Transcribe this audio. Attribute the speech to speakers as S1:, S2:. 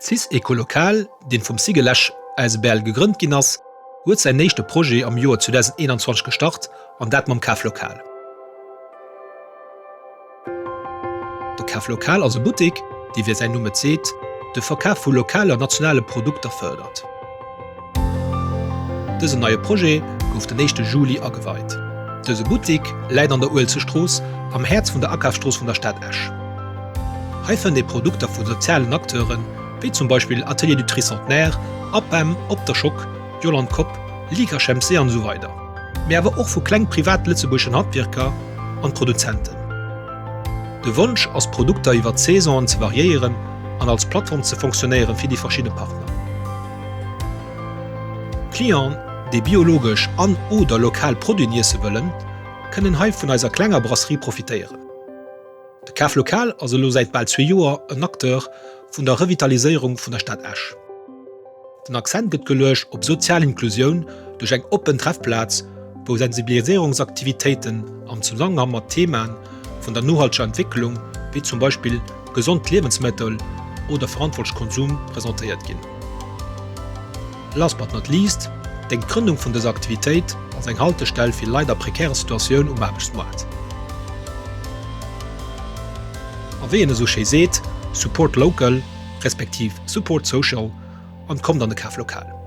S1: D'Cis Ecolokal, deen vum Sigel Esch asbl gegrënnt ginn ass, huet säin éischte Projet am Joer 2021 gestart an dat mam Kaflokal. De Kaflokal ass e Buttek, dee wéi säin Numm et seet, de Verkaf vu lokale an nationale Produkter fërdert. Dësen neie Projet gouf den éischte Juli ageweit. Dëse Buttek läit an der Uelzechtstrooss, am Häerz vun der Akafsstrooss vun der Stad Esch. Hei fënnt ee Produkter vu sozialen Acteuren, wéi zum Beispill Atelier du Tricentenaire, APEM, Op der Schock, Yolande Kopp, Ligue HMC an esou weider, mee awer och vu kleng privat lëtzebuergeschen Handwierker an Produzenten. De Wonsch ass d'Produkter iwwer d'Saisonen ze variéieren an als Plattform ze fonctionnéieren fir déi verschidde Partner. Clienten, déi biologesch an oder lokal Produiten iesse wëllen, kënnen hei vun eiser klenger Brasserie profitéieren. De Kaf Lokal ass elo säit bal zwee Joer en Acteur vun der Revitaliséierung vun der Stad Esch. Den Accent gëtt geluecht op sozial Inklusioun duerch eng oppen Treffplaz, wou Sensibiliséierungsaktivitéiten am Zesammenhang mat Themaen vun der nohalteger Entwécklung, wéi zum Beispill gesond Liewensmëttel oder verantwortlech Konsum, presentéiert ginn. Last but not least déngt d'Grënnung vun dëser Aktivitéit als eng Haltestell fir Leit a prekäre Situatioun um Aarbechtsmoart. A wéi een esou schéi seet, Support local, respektiv support social an kommt an de Kaflokal.